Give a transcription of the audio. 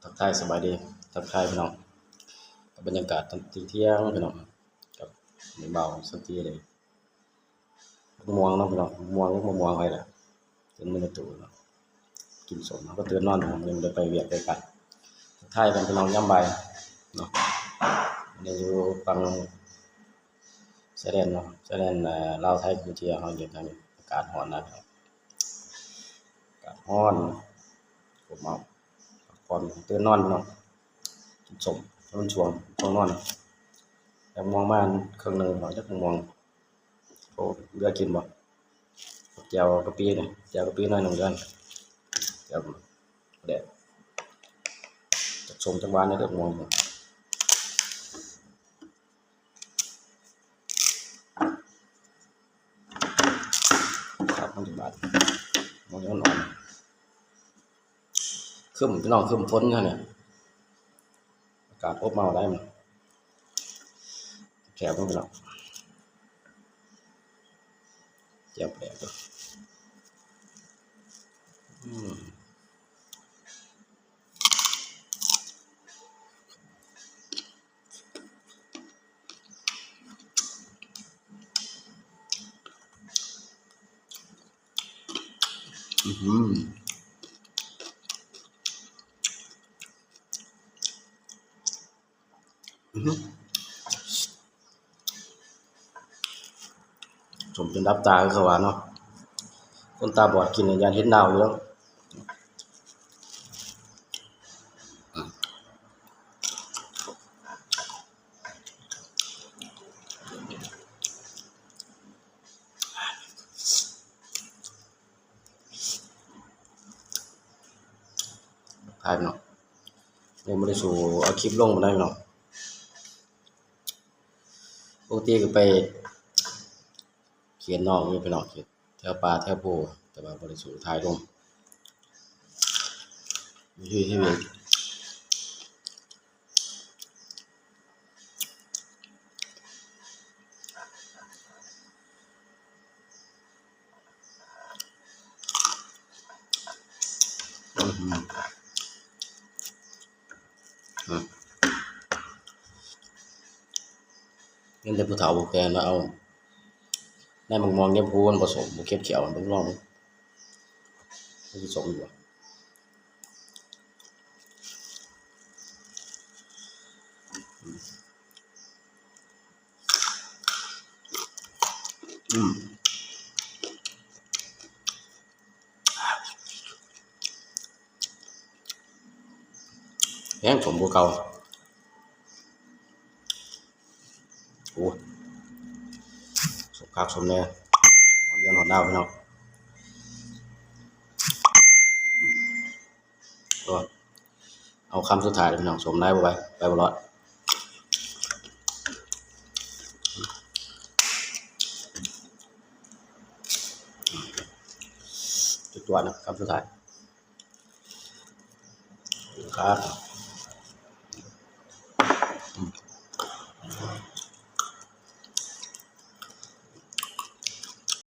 ທັກທາຍສະບາຍດີ ທັກທາຍພີ່ນ້ອງ ກັບບັນຍາກາດຕອນທ່ຽງໆ ພີ່ນ້ອງ ກັບບ່າວສັນຕິເດ້ ໝາກມ່ວງເນາະພີ່ນ້ອງ ໝາກມ່ວງ ໝາກມ່ວງໄປລະ ເຕັມມື້ໃນຕູ້ເນາະ ກິນສົ້ມ ເຮົາກໍຕື່ນນອນ ມື້ນີ້ບໍ່ໄດ້ໄປວຽກໄປການ ທັກທາຍກັນພີ່ນ້ອງຍາມບ່າຍເນາະ ນີ້ຢູ່ຝັ່ງຊາຍແດນເນາະ ຊາຍແດນ ເອີ ລາວ ໄທ ກຳປູເຈຍ ເຮົາຢູ່ທາງນີ້ ອາກາດຮ້ອນນະ ອາກາດຮ້ອນ ກົບເອົາ ພັກຜ່ອນ ຕື່ນນອນເນາະ ກິນສົ້ມ ໃຫ້ມັນຊ່ວງ ຊ່ວງນອນ ແລ້ວມ່ວງມາເຄິ່ງໜຶ່ງເນາະ ຈັກມ່ວງ ໂອ້ ເຫຼືອກິນບໍ່ ແຈ່ວກະປິນີ້ ແຈ່ວກະປິໜ້ອຍໜຶ່ງເດີ ແຈ່ວແດກ ຈັກສົ້ມຈັກຫວານເດີມ່ວງ ຄັກມັນຈັກບາດ ມັນອ່ອນໆ ຄຶ້ມພີ່ນ້ອງ ຄຶ້ມຝົນຢູ່ຫັ້ນແຫຼະ ອາກາດອົບເອົາໄດ້ມັນ ແຊບເນາະພີ່ນ້ອງ ແຈ່ວປາແດກເດີ ອືມ. ອືຫື ອືຫື ສົ້ມຈົນດັບຕາຄືເຂົາວ່າເນາະ ຄົນຕາບອດກິນນີ້ຢ້ານເຫັນດາວຢູ່ແລ້ວ ອືມ. ຂາຍເນາະ ຍັງບໍ່ໄດ້ສູ້ເອົາຄລິບລົງປານໃດເນາະ ປົກກະຕິກໍໄປ ເຂດນອກຢູ່ພີ່ນ້ອງ ເຂດແຖວປ່າແຖວພູ ແຕ່ວ່າບໍ່ໄດ້ສູ້ຖ່າຍລົງ ວິຖີຊີວິດ ອືຫື ອືມ ເຫັນແຕ່ຜູ້ເຖົ້າຜູ້ແກ່ລາວເອົາໃນໝາກມ່ວງເຍົບຫູມັນບໍ່ສົ້ມ ບໍ່ເຄັດຂຽວ ເບິ່ງລອງເບິ່ງ ມັນຊິສົ້ມຢູ່ບໍ່? ອືມ ແຮງສົ້ມກວ່າເກົ່າ ໂອ້ ສົມຄັກສົມແນ່ ຮອດເດືອນຮອດດາວພີ່ນ້ອງ ໂອ້ ເອົາຄຳສຸດທ້າຍເດີພີ່ນ້ອງ ສົມຫຼາຍບໍ່ໄປ ໄປບໍ່ລອດ ຈວດໆ ນະ ຄຳສຸດທ້າຍ ຄັກ.